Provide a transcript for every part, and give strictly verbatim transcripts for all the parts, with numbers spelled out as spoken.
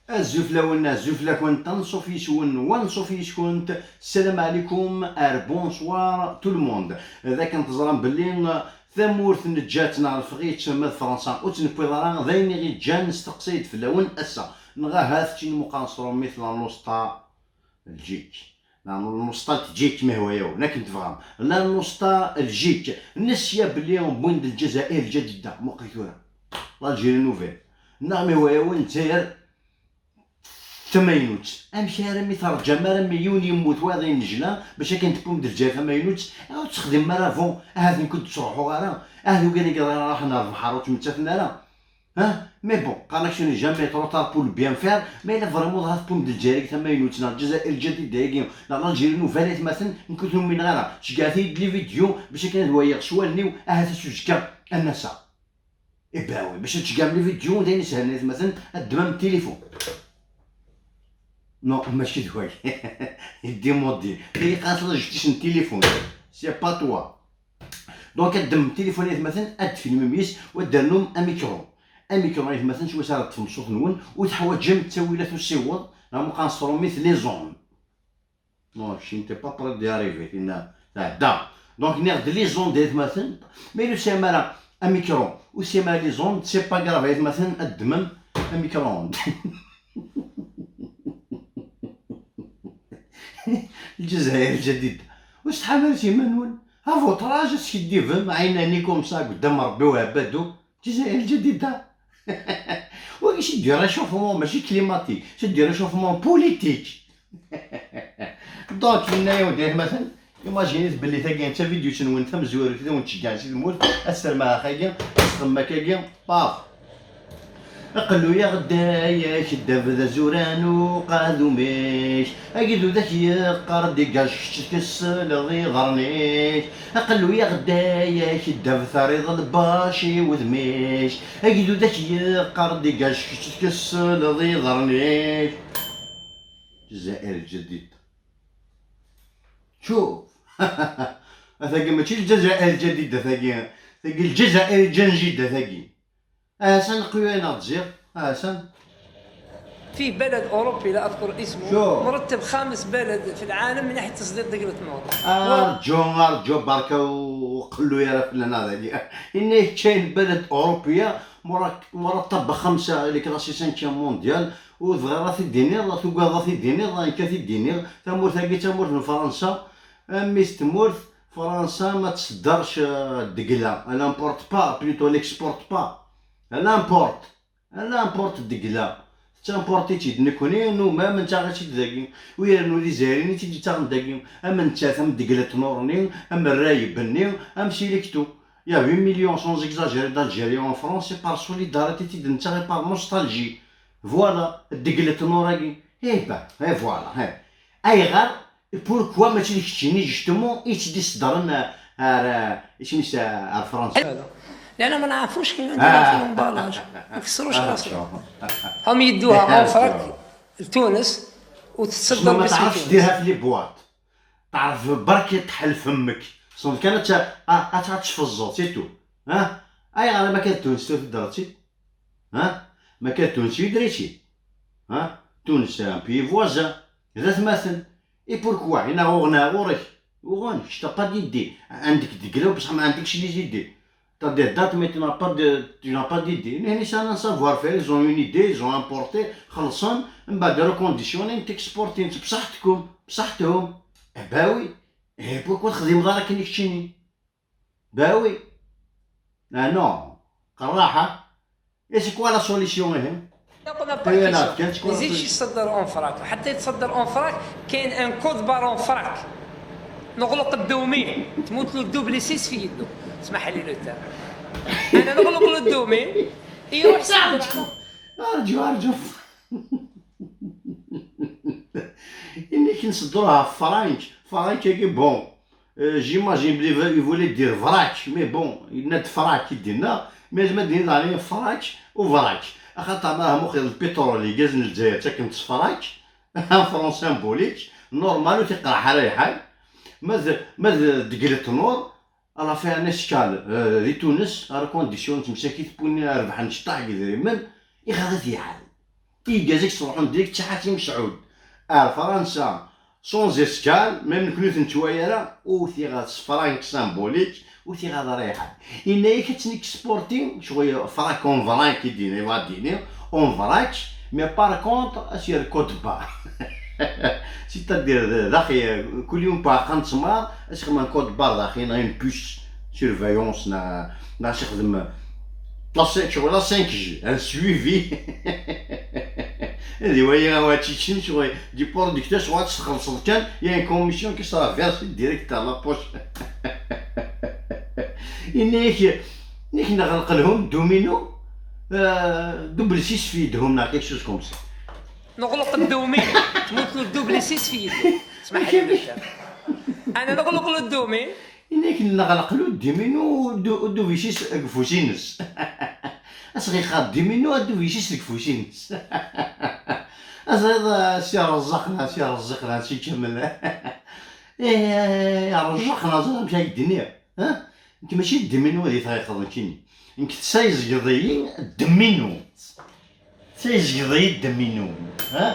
Azul fell-awen, azul fell-akent, anṣuf yes-wen, wanṣuf yes-kent. Salam ɛlikum, ar bonsoir tout le monde. D akken teẓram belli tamurt neǧǧa-tt neɣ neffeɣ-itt ma d Fransa ur tt-newwiḍ ara, d ayen i ɣ-iǧǧan nesteqsay-d fell-awen ass-a. Neɣ ahat keččini meqqar s trumit la nostalgique. La nostalgique ma hwa-yawen, akken tebɣam. La nostalgique. Nesya belli wwin-d Lezzayer Ǧadida, muqel tura. L'Algérie Nouvelle. Neɣ ma hwa-yawen Lezzayer tamaynut. Amek armi terǧam armi yiwen yemmut wayeḍ yennejla bac akken tewwim-d Lezzayer tamaynut? Ur ttexdimem ara bon, ahat nekk ur d-ttruḥuɣ ara, ahat ugan i yeḍran raḥen ar lebḥer ur ttmettaten ara. Ha? Mais bon, qqaren-ak ce n'est jamais trop tard pour le bien faire, ma yella vraiment dɣa tewwim-d Lezzayer tamaynut neɣ Lezzayer Ǧadida-agi neɣ l'Algérie Nouvelle aytmaten, nekk ur ten-umineɣ ara. Ceggɛet-iyi-d les vidéos bac akken ad waliɣ s wallen-iw, ahat ass uzekka ad n-aseɣ. Eh ben oui, bac ad tceggɛem les vidéos, d ayen isehlen aytmaten, ad ddmem téléphone. Non, mačči d way. Yeddi modèle. Tagi qqaren-as la justice n téléphone. C'est pas toi. Donc ad ddmem téléphone aytmaten, ad d-tefilmem yis-s, u ad d-ternum amicron. Amicron aytmaten, s wass ara ṭṭfem ṣṣut-nwen, ur teḥwaǧem ttawilat usiweḍ, neɣ ma qqaren s trumit les ondes. Non, keččini t'es pas prêt d'y arriver, tinna tɛedda. Donc nniɣ-d les ondes aytmaten, ma yella ur tesɛim ara amicron, ur tesɛim ara les ondes, c'est pas grave aytmaten, ad ddmem amicro-ondes. Lezzayer Ǧadida. Ur tsetḥam ara s yiman-nwen? À votre âge, ad teskiddibem, ɛinani comme ça, qdam Rebbi u ɛbadu. Lezzayer Ǧadida. Wagi c'est du réchauffement, mačči climatique, c'est du réchauffement politique. Donc, yenna-yawen-d aytmaten, imaginez belli tagi d tavidyut-nwen tamezwarut i wen-tceggɛen si tmurt, ad ssermaḥ agi, asxemmem akkagi, paf. Aqellu-yaɣ ddayak, ddeb d azuran uqadum-ik. Agdud ak yeqqar dégage, kečč tkesleḍ iḍarren-ik. Aqellu-yaɣ ddayak, ddeb tariḍ lbac i wudem-ik. Agdud ak yeqqar dégage, kečč tkesleḍ iḍarren-ik. Lezzayer Ǧadida. Tšuf. Atagi mačči Lezzayer Ǧadida tagi. Tagi Lezzayer Ǧanjida tagi. Ahasan aqlu-yaɣ-d ziɣ, ahasan. في بلد أوروبي لا أذكر اسمه شو؟ مرتب خامس بلد في العالم من ناحية تصدير دقلة نور. ارجو ارجو بركة وقلو يا راه لنا هذا. إنه كاين بلد أوروبية مرا- مرتب خمسة اللي كلاسي سانكيام مونديال، وتغير في الدينير، لا توقع في الدينير، لا كان في الدينير. تمورت هاكي تمورت من فرنسا، أميس تمورت فرنسا ما تصدرش، آه، الدقلة. Elle importe pas, plutôt elle exporte pas. Elle importe. Elle importe الدقلة. تامبورتي-ت-id نكوني نومام نتا غا تيد داكي. ويرنو دي زايرين تيد تاغن داكي. أما نتا ثم دقلة نورني، أما الرايب بني، أم سيليكتو. Il y a huit millions, sans exagérer, d'Algériens en France, c'est par solidarité تيد نتا غا par nostalgie. Voilà, الدقلة نوراكي. إيه با، إيه voilà, إيه. أيغار Pourquoi mačči d keččini justement i tt-d-iṣeddren ar, ar isem-is, ar Fransa? لأن ما نعرفوش كاين عندنا في l'emballage. ما نكسروش راسنا. هم يدوها en vrac لتونس وتتصدر. ما تعرفش ديرها في les boîtes. تعرف برك يطحن فمك. صوت كانت اتعطش في الزوت c'est tout. ها؟ اي غير ما كانت تونس تو درتي. ها؟ ما كانت تونس دريتي. ها؟ تونس un pays voisin. ذات مثل. Et pourquoi؟ إنا غوغنا غورك. وغون، je t'ai pas d'idée. عندك دقلة بصح ما عندكش les idées. T'as des dates, mais tu n'as pas de, tu n'as pas d'idée. نحن c'est un savoir-faire, ils ont une idée, ils ont importé, خلصن، من بعد reconditionné, تكسبورتي بصحتكم، بصحتهم. Eh ben oui. Et pourquoi تخدم دارك كي كتشيني؟ Ben oui. Ah non. قراحة. Et c'est quoi la solution هنا؟ يزيدش يصدر en vrac، حتى يتصدر en vrac كاين un code barre en vrac. نغلق الدومين، تموت له الدوبليسيس في يده. اسمح لي لو تام. انا نغلق له الدومين، يروح يصدر. ارجو ارجو. انك نصدروها في فرنك، فرنك كي bon. J'imagine بلي il voulait dire vrac, mais bon, il n'a de frac يدينا, mais زعما دينا عليه frac وفراك. اخاطر ما مخي البترول يجاز للجزائر تاكن تفراك. Un franc symbolique, normal, وتقرا حال حال. ما ذ-، ما ذ-، دقلت نور، راه فيها نسكال، آه، دي تونس، راه كونديسيون تمساكي تبوني ربح نشطاح قدريمن، يخاف يعاود. Igaz i yettruḥun direct si Ḥasim Sɛud ar Fransa, sans escale, même nekni ur t-nettwali ara, utiɣ-as franc symbolique, utiɣ-as rriḥa. Yenna-yak ad tt-neksporti, ccɣel franc en vrac i d-yenna, yebɣa ad d-yini, en vrac, mais par contre, ad s-yerr code barre. C'est-à-dire, d axi, kul yum paɛqa n ttmar, ad s-xedmen code barre daxi, neɣ une puce surveillance, neɣ, neɣ ad s-xedmen la cinq, ccɣel la cinq G, un suivi. Di waya, wa teččen, ccɣel, du producteur, ccɣel ad txellṣeḍ kan, il y a une commission qui sera versée direct à la poche. Yenna-yak, nek neɣleq lhum domino, euh, double six fi yedhum, neɣ quelque chose comme ça. نغلق الدومين. تموت له الدوبل سيس في يده. اسمح لي باش. انا نغلق له الدومين. Yenna-yak neɣleq له domino, du-, double six deg ufus-ines. Asɣiqa domino, double six deg ufus-ines. Aẓriḍ, a Si Rezzaq, a Si Rezzaq, a Si Kamel. Eh, Rezzaq, aẓriḍ amek ay d-nniɣ, ha? Nekk mačči d domino di tɣiqeḍ nekkini. Nekk tsayezgeḍ-iyi domino. Tsayezgeḍ-iyi domino, ha?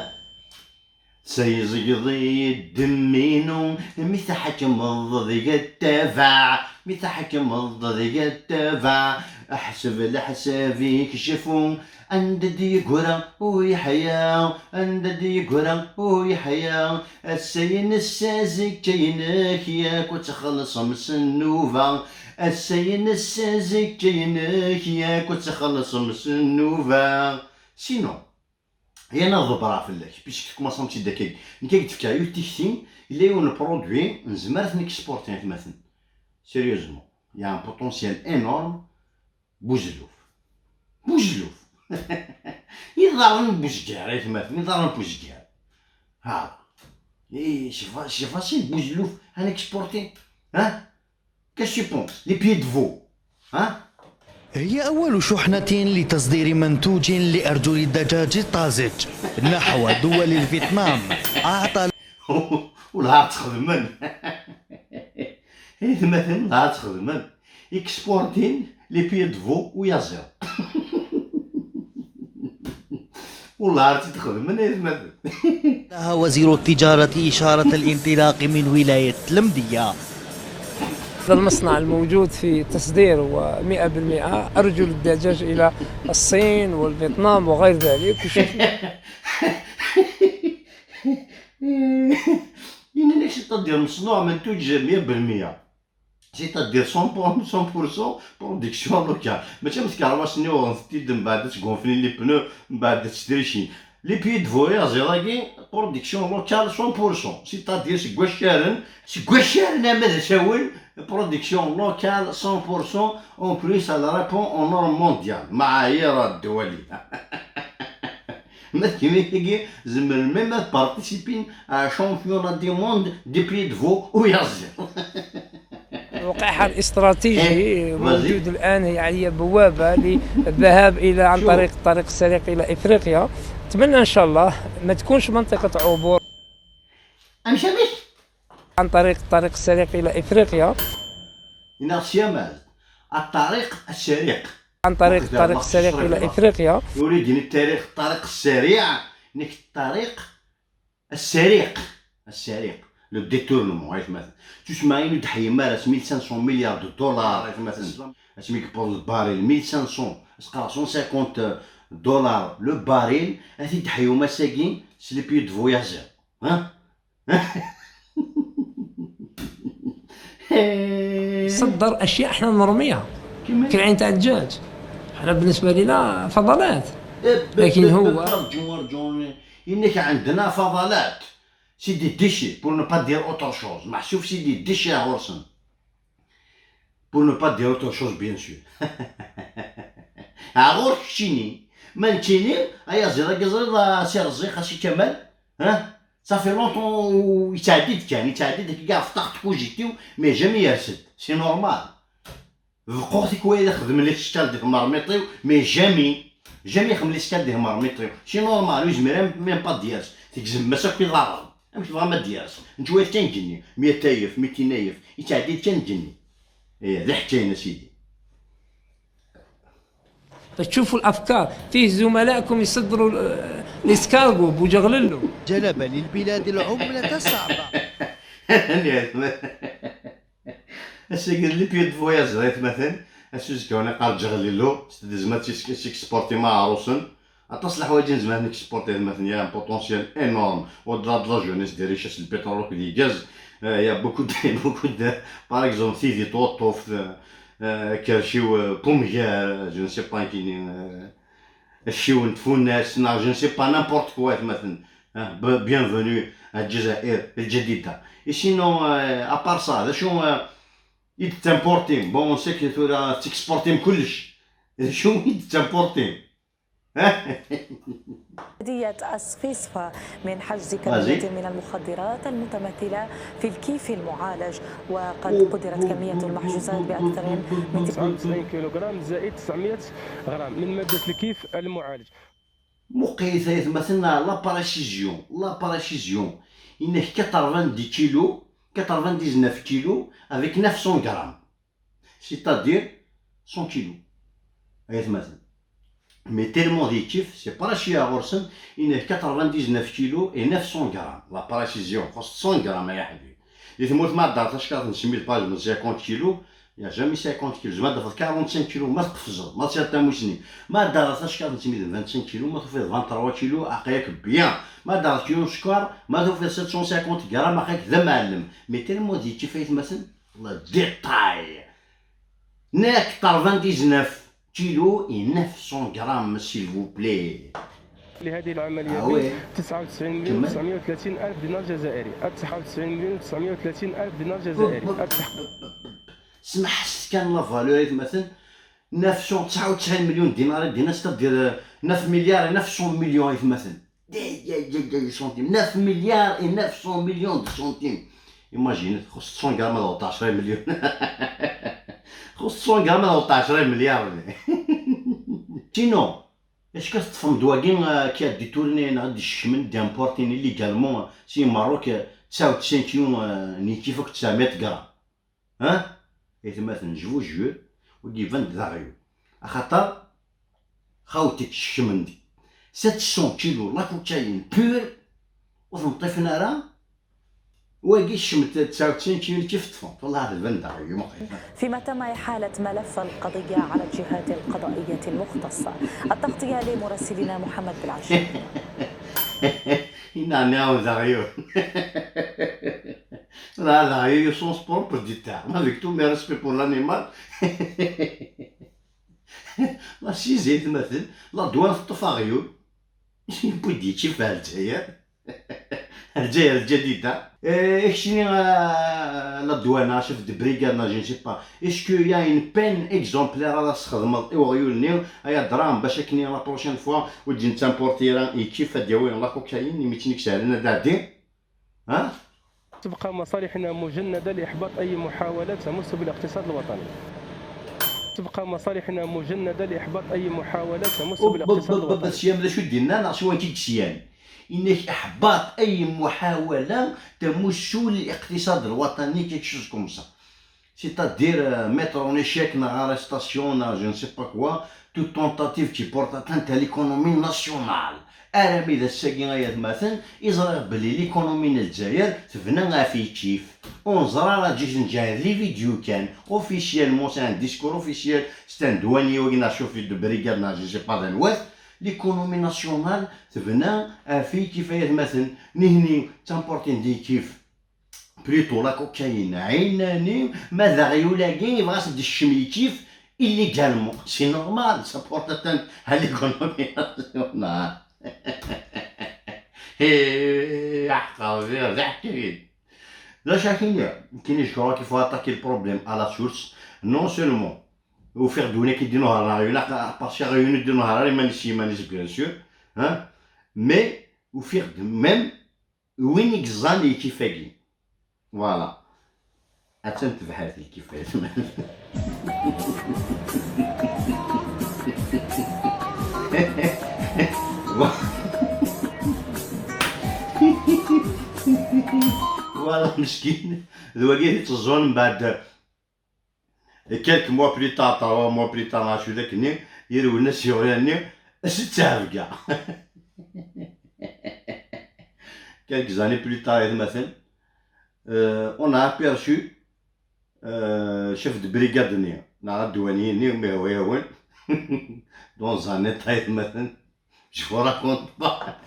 Tsayezgeḍ-iyi domino, mi tḥekmeḍ deg ttabaɛ, mi tḥekmeḍ deg ttabaɛ, ḥseb leḥsab-ik cfu, anda d-yegra ur yeḥya, anda d-yegra ur yeḥya, ass-a-ines azekka-inek yak ad txellṣem s nnuba, ass-a-ines azekka-inek yak ad txellṣem s nnuba. Sinon, Yan ad ḍebbreɣ fell-ak, puisque tkumaṣam-tt-id akka. Nekk ad k-d-fkeɣ yiwet tikti, yella yiwen n produit nezmer ad t-neksporti, aytmaten. Sérieusement, il y a un potentiel énorme. Buzelluf. Buzelluf. Iḍarren n Buzgar, aytmaten, iḍarren n Buzgar. Ha. Eh, c'est fa-, c'est facile, Buzelluf, ad neksporti. Hein? Qu'est-ce que tu penses? Les pieds de veau. Hein? هي أول شحنة لتصدير منتوج لأرجل الدجاج الطازج نحو دول الفيتنام أعطى Ur la ttxedmen. Aytmaten, la ttxedmen. Exportin les pieds de veau uyaziḍ. Ur la ttxedmen, aytmaten. لها وزير التجارة إشارة الانطلاق من ولاية المدية. هذا المصنع الموجود في تصدير ومئة بالمئة أرجل الدجاج إلى الصين والفيتنام وغير ذلك. وشوف Yenna-ak c'est-à-dire مصنوع منتوج مية بالمية. C'est-à-dire cent pour cent, cent pour cent production locale. Mačči am tkeṛṛust-nni uɣen-tent-id, mbeɛd ad sgunfnin les pneus, mbeɛd ad tt-tricin. Les pieds de veau uyaziḍ-agi, production locale cent pour cent. C'est-à-dire seg waccaren, seg waccaren ama d asawen, production locale cent pour cent. En plus, elle répond aux normes mondiales. Maɛayir ddwali. Ma d kemmini-agi, zemren même ad participin à championnat du monde des pieds de veau uyaziḍ. الموقعها الاستراتيجي موجود الآن، هي عليها بوابة للذهاب إلى، عن طريق الطريق السريع إلى إفريقيا. نتمنى إن شاء الله ما تكونش منطقة عبور. أمشي مش؟ عن طريق الطريق السريع إلى إفريقيا. Yenna-ak Syamal, الطريق السريع. عن طريق الطريق السريع إلى إفريقيا. Ur d-yenni الطريق، الطريق السريع, nekk الطريق السريع. السريع. Le détournement, aytmaten. Tusma inu d-ḥeyma ar mille cinq cents milliards de dollars, aytmaten. Asmi yewweḍ lbaril mille cinq cents, as-qqareɣ cent cinquante dollars le baril, ad t-id-ḥeyum ass-agi s les pieds de veau uyaziḍ. Hein? صدر أشياء إحنا نرميها. كيما؟ كالعين تاع الدجاج. إحنا بالنسبة لنا فضلات. إيه، ب-، لكن ب-، هو ب-، أرجو، أرجو، إنك عندنا فضلات. C'est des déchets, pour ne pas dire autre chose. محسوب c'est des déchets à غرسن. Pour ne pas dire autre chose, bien sûr. Aɣur keččini. Ma nekkini, ayaziḍ-agi ẓriḍ, a Si Rezzaq, a Si Kamal, hein? Ça fait longtemps u yettɛeddi-d kan, yettɛeddi-d akka ɣef ṭṭaxet kujit-iw, mais jamais yers-d. C'est normal. Beqquɣ tikwal ad xedmen l'escale di tmermiṭ-iw, mais jamais, jamais xedmen l'escale di tmermiṭ-iw. C'est normal, ur yezmir même pas ad d-yers. Tegzem-as akk iḍarren. Amek tebɣam ad d-yers? Nettwayt kan ǧenni, mya tayef, mitin ayef, yettɛeddi-d kan ǧenni. Ih, d iḥekkayen a sidi. فتشوفوا الافكار، فيه زملائكم يصدروا ال- الاسكارغو بوجغللو. جلب للبلاد العملة الصعبة. Ass-agi d les pieds de voyage d aytmaten. Ass uzekka wana qqar ǧeɣlilo s tdezmat s-, s-, s'exporter ma ɛrusen. Aṭas n leḥwayeǧ i nezmer ad neksporti aytmaten, il y a un potentiel énorme au-delà de la jeunesse, des richesses, le pétrole akked le gaz. Euh, il y a beaucoup de, beaucoup de, par exemple, tidi tweṭṭuft, euh, euh, akerciw, euh, pomgar, je ne sais pas, kini, euh, acciw n tfunast, neɣ je ne sais pas, n'importe quoi, aytmaten. Hein, b-, bienvenue à Djazair, Al Jadida. Et sinon, euh, à part ça, d acu, euh, i d-temportim? Bon, on sait que tura d-temportim kullec. D acu i d-temportim? دية الصفيصفة من حجز كمية من المخدرات المتمثلة في الكيف المعالج، وقد قدرت كمية المحجوزات بأكثر من تسعة وتسعين كيلوغرام زائد تسعمية غرام من مادة الكيف المعالج. Muqel-it ay atmaten, la précision, la précision. Inek quatre-vingt-dix kilos, quatre-vingt-dix-neuf kilos avec neuf cents grammes. C'est-à-dire cent kilos. Ay atmaten. Mais tellement d ikif, c'est pas cher ɣur-sen, inek quatre-vingt-dix-neuf kilos et neuf cents grammes. La précision, xas cent grammes, ay aḥbib. Di tmurt ma d-terreḍ tacekkart n smid, par exemple, cinquante kilos, il y a jamais cinquante kilos. Ma d-terreḍ quarante-cinq kilos, ma tqefzeḍ, ma tesɛiḍ tamussni. Ma d-terreḍ tacekkart n smid n vingt-cinq kilos, ma tufiḍ vingt-trois kilos, aql-ak bien. Ma d-terreḍ kilo n sskeṛ, ma tufiḍ sept cent cinquante grammes, aql-ak d amɛellem. Mais tellement d ikif ay atmaten, le détail. Nek quatre-vingt-dix-neuf kilos et neuf cents grammes, s'il vous plaît. لهذه العملية Ah ouais. تسعة وتسعين مليون تسعمية وثلاثين ألف دينار جزائري. تسعة وتسعين مليون تسعمية وثلاثين ألف دينار جزائري. Smeḥ-as kan la valeur, ay atmaten. Neuf cent تسعة وتسعين مليون دينار, دينار, c'est-à-dire, euh, neuf milliards et neuf cents millions, ay atmaten. Des, des, des, des centimes. Neuf milliards et neuf cents millions de centimes. Imagine, خص cent grammes ad عشرة مليون. خص cent grammes ad عشرة مليار. Sinon, est-ce que teṭṭfem-d wagi, euh, qui a détourné, neɣ ad d-iskecmen, d'importer illégalement, euh, si Maroc, euh, تسعة وتسعين كيلو, euh, n ikif akked تسعمية غرام? Hein? Ay atmaten, je vous jure, wagi iban-d d aɣyul. Axaṭer, xawt-ik, skecmen-d sept cents kilos la cocaïne pure, ur ten-ṭṭifen ara, wagi kecmet تسعة وتسعين كيلو كيف ṭṭfen. والله هذا البند يوم. فيما تم إحالة ملف القضية على الجهات القضائية المختصة. التغطية لمراسلنا محمد بلعشير. Il n'a rien aux arieux. Là, l'arieux, ils sont propres du terme. Avec tout mes respects pour l'animal. La six, مثلا, la douane تطفى غيور. يبدي كيف الجزائر. الجزائر الجديدة. إيه، اكشني، آه، la douane, chef de brigade, je ne sais pas. Est-ce qu'il y a une peine exemplaire à la تخدم اي وغيولني ايا درام باش اكني la prochaine fois ودي نتامبورتيرا اي كيف ديوين la cocaïne يميتني كسالنا دادي؟ ها؟ تبقى مصالحنا مجندة لإحباط أي محاولة تمس بالاقتصاد الوطني. تبقى مصالحنا مجندة لإحباط أي محاولة تمس بالاقتصاد الوطني. Siyam d acu d-inna neɣ s wayen k-id-syan? Inek إحباط أي محاولة تمس الاقتصاد الوطني, quelque chose comme ça. C'est-à-dire, euh, mettre en échec neɣ arrestation neɣ je ne sais pas quoi, toute tentative qui porte atteinte à l'économie nationale. Armi d ass-agi ay atmaten i ẓriɣ belli l'économie n Lezzayer tebna ɣef ikif. Ur neẓra ara ǧiǧ nǧahed les vidéos kan. Officiellement, c'est un discours officiel, c'est un douanier wagi neɣ chef de brigade neɣ je sais pas d anwa-t. L'économie nationale tebna ɣef ikif ay atmaten. Nihni d tamportin d ikif. Plutôt la cocaïne, ɛinani, ma d aɣyul-agi yebɣa ad s-d-ikcem ikif illégalement. C'est normal, ça porte atteinte à l'économie nationale. Eh, aḥqer, d aḥkayen. D acu akin, kini, je crois qu'il faut attaquer le problème à la source. Non seulement ufiɣ-d win akka i d-inuheren aɣyul, parce que aɣyul i d-inuher ara iman-is s yiman-is, bien sûr, hein, mais ufiɣ-d même win i yeẓẓan ikif-agi. Voilà. Attan tebḥirt n lkifayt. Voilà, meskin. D wagi i t-ẓẓun mbeɛd quelques mois plus tard, trois mois plus tard, neɣ acu d akken-nni, Yerwel-as yeɣri-nni, as-d ttɛebga. Quelques années plus tard, aytmaten, euh, on a aperçu, euh, chef de brigade-nni, neɣ adwani-nni, ma yehwa-yawen, dans un état, aytmaten, je vous raconte pas.